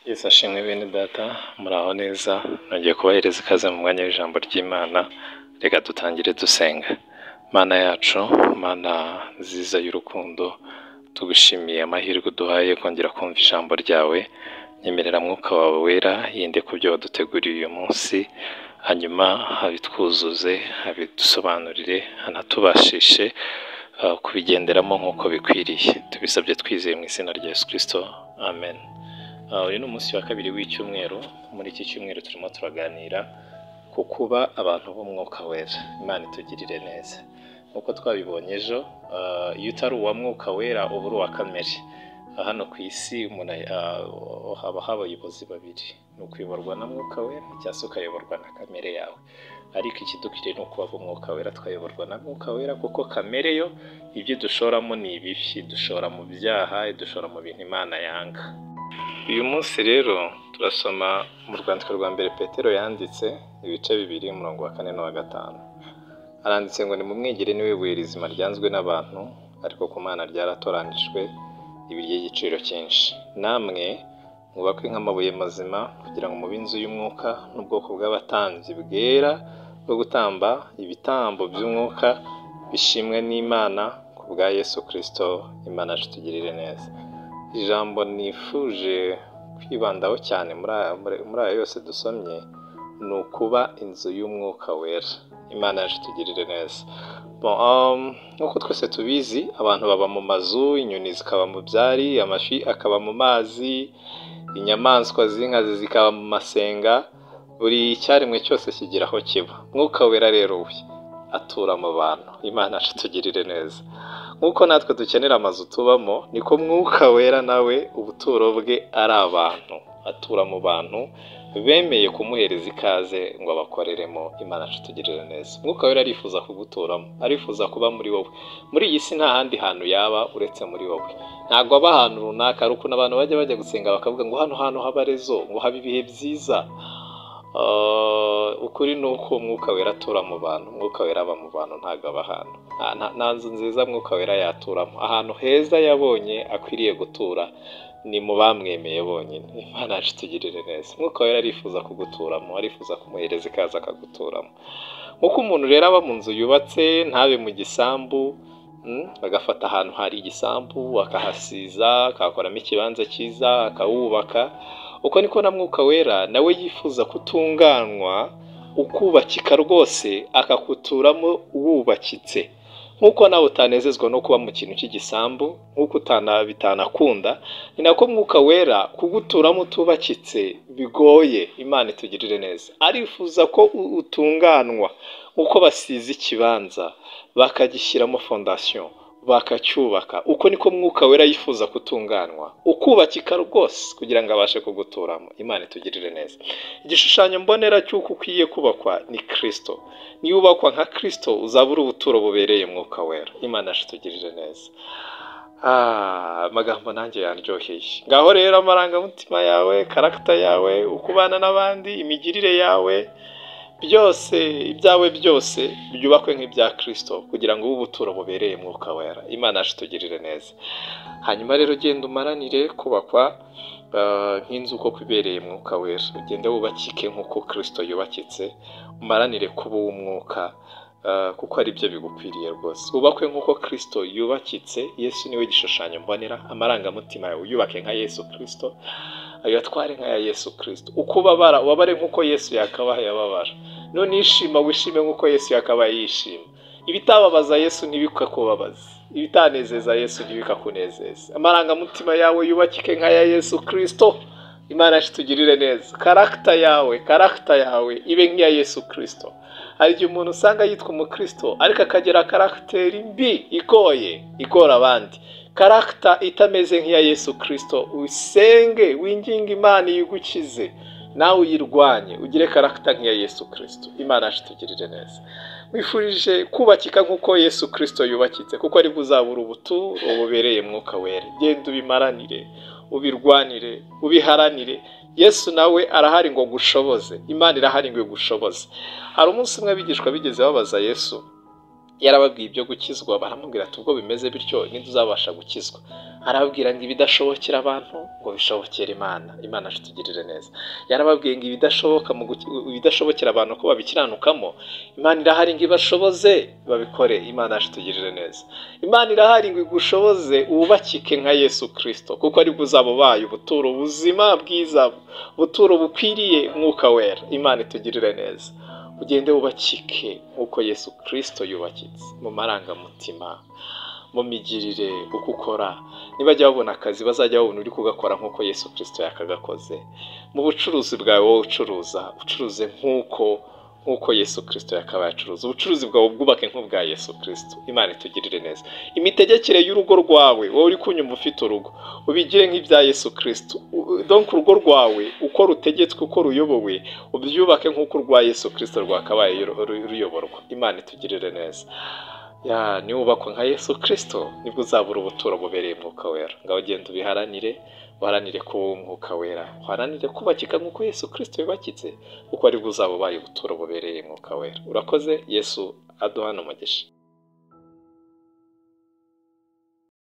Yesu ashimwe bene data, muraho neza, nongeye kubahereza ikaze mu mwanya w'ijambo ry'Imana, reka dutangire dusenga. Mana yacu, Mana nziza y'urukundo, tugushimiye amahirwe uduhaye kongera kumva ijambo ryawe, nyemerera mwuka wawe wera yinde ku byo waduteguriye uyu munsi, hanyuma abitwuzuze, abidusobanurire, anatubashishe kubigenderamo nk'uko bikwiriye. Tubisabye twizeye mu izina rya Yesu Kristo, amen. Uyu ni umunsi wa kabiri w'icyumweru, muri iki cyumweru turimo turaganira ku kuba abantu b'umwuka wera. Imana itugirire neza. Nk'uko twabibonye ejo, iyo utari uwa mwuka wera uba uri uwa kamere. Hano ku isi umuntu haba abayobozi babiri, ni ukuyoborwa na mwuka wera cyangwa se ukayoborwa na kamere yawe. Ariko ikidukwiriye ni ukuba umwuka wera, tukayoborwa na mwuka wera, kuko kamere yo ibyo idushoramo ni ibibi, idushora mu byaha, idushora mu bintu Imana yanga. Uyu munsi rero turasoma mu rwandiko rwa mbere Petero yanditse, ibice 2 umurongo wa 4 n'uwa 5. Aranditse ngo nimumwigire niwe buye rizima ryanzwe n'abantu, ariko ku Mana ryaratoranijwe, ibi ry'igiciro cyinshi. Namwe mwubakwe nk'amabuye mazima, kugira ngo mube inzu y'umwuka n'ubwoko bw'abatambyi bwera bwo gutamba ibitambo by'umwuka bishimwe n'Imana ku bwa Yesu Kristo. Imana yacu itugirire neza. Ijambo nifuje kwibandaho cyane muri aya yose dusomye ni ukuba inzu y'umwuka wera. Imana yacu itugirire neza. Nk'uko twese tubizi, abantu baba mu mazu, inyoni zikaba mu byari, amafi akaba mu mazi, inyamaswa z'inkazi zikaba mu masenga, buri cyaremwe cyose kigira aho kiba. Mwuka wera rero we atura mu bantu. Imana yacu itugirire neza. Nk'uko natwe dukenera amazu tubamo, niko mwuka wera nawe ubuturo bwe ari abantu, atura mu bantu bemeye kumuhereza ikaze ngo abakoreremo. Imana yacu itugirire neza. Mwuka wera arifuza kuguturamo, arifuza kuba muri wowe. Muri iyi si nta handi hantu yaba uretse muri wowe. Ntabwo aba ahantu runaka. Hari ukuntu abantu bajya gusenga bakavuga ngo hano hantu haba rezo, ngo haba ibihe byiza. Ukuri ni uko umwuka wera atura mu bantu. Umwuka wera aba mu bantu, ntabwo aba ahantu. Nta nzu nziza mwuka wera yaturamo. Ahantu heza yabonye akwiriye gutura ni mu bamwemeye bonyine. Imana yacu itugirire neza. Umwuka wera arifuza kuguturamo, arifuza kumuhereza ikaze akaguturamo. Nk'uko umuntu rero aba mu nzu yubatse ntabe mu gisambu, agafata ahantu hari igisambu akahasiza, akahakoramo ikibanza cyiza, akawubaka. Uko niko na mwuka wera nawe yifuza kutunganwa, ukubakika rwose, akakuturamo wubakitse. Nk'uko nawe utanezezwa no kuba mu kintu cy'igisambu, nk'uko bitanakunda, ni nako mwuka wera kuguturamo utubakitse bigoye. Imana itugirire neza. Arifuza ko utunganwa, nk'uko basize ikibanza bakagishyiramo fondasiyo, bakacyubaka. Uko niko mwuka wera yifuza kutunganwa, ukubakika rwose kugira ngo abashe kuguturamo. Imana itugirire neza. Igishushanyo mbonera cy'uko ukwiye kubakwa ni Kristo. Niba ubakwa nka Kristo uzaba uri ubuturo bubereye mwuka wera. Imana yacu itugirire neza. Amagambo nanjye yaryoheye. Ngaho rero amarangamutima yawe, karagita yawe, ukubana n'abandi, imigirire yawe, byose ibyawe byose byubakwe nk'ibya Kristo, kugira ngo ube ubuturo bubereye mwuka wera. Imana yacu itugirire neza. Hanyuma rero genda umaranire kubakwa nk'inzu koko ibereye mwuka wera. Ugende wubakike nk'uko Kristo yubakitse, umaranire kuba uw'umwuka, kuko ari byo bigukwiriye rwose. Wubakwe nk'uko Kristo yubakitse. Yesu niwe gishushanyo mbonera. Amarangamutima yawe uyubake nka Yesu Kristo, ayatware nka ya Yesu Kristo. Uko ubabara ubabare nk'uko Yesu yakabaye ababara. None ishima wishime nk'uko Yesu yakabaye yishima. Ibitababaza Yesu ntibikakubabaze, ibitanezeza Yesu ntibikakunezeze. Amarangamutima yawe yubakike nka ya Yesu Kristo. Imana yacu itugirire neza. Karagita yawe ibe nk'iya Yesu Kristo. Hari igihe umuntu usanga yitwa umukristo ariko akagira karagiteri mbi igoye, igora abandi, karagita itameze nk'iya Yesu Kristo. Usenge winginge Imana iyigukize, nawe uyirwanye, ugire karagita nk'iya Yesu Kristo. Imana yacu itugirire neza. Wifurije kubakika nk'uko Yesu Kristo yubakitse, kuko aribwo uzabura ubuturo bubereye mwuka wera. Genda ubimaranire, ubirwanire, ubiharanire. Yesu nawe arahari ngo gushoboze. Imana irahari ngo igushoboze. Hari umunsi umwe abigishwa bigeze babaza Yesu Yarababwiye ibyo gukizwa, baramubwira ati ubwo bimeze bityo ntituzabasha gukizwa. Arababwira ngo ibidashobokera abantu ngo bishobokere Imana. Imana itugirire neza. Yarababwiye ngo ibidashoboka ibidashobokera abantu ko babikiranukamo, Imana irahari ngo ibashoboze babikore. Imana itugirire neza. Imana irahari ngo igushoboze wubakike nka Yesu Kristo, kuko aribwo uzaba ubaye ubuturo buzima bwiza, ubuturo bukwiriye Mwuka Wera. Imana itugirire neza. Ugende wubakike nk'uko Yesu Kristo yubakitse, mu marangamutima, mu migirire, uko ukora. Nibajya babona akazi bazajya babona uri kugakora nk'uko Yesu Kristo yakagakoze. Mu bucuruzi bwawe wowe ucuruza, ucuruze nk'uko Yesu Kristo yakabaye acuruza. Ubucuruzi bwawe bwubake nk'ubwa Yesu Kristo. Imana itugirire neza. Imitegekere y'urugo rwawe, wowe uri kunyumva ufite urugo, ubigire nk'ibya Yesu Kristo. Donc urugo rwawe uko rutegetswe, uko ruyobowe, ubyubake nk'uko urwa Yesu Kristo rwakabaye ruyoborwa. Imana itugirire neza. Ya, niwubakwa nka Yesu Kristo nibwo uzabura ubuturo bubereye Mwuka Wera. Ngaho ugenda ubiharanire, uharanire kuba Umwuka Wera, uharanire kubakika nk'uko Yesu Kristo yubakitse, kuko aribwo uzaba ubaye ubuturo bubereye Mwuka Wera. Urakoze. Yesu aduhana umugisha.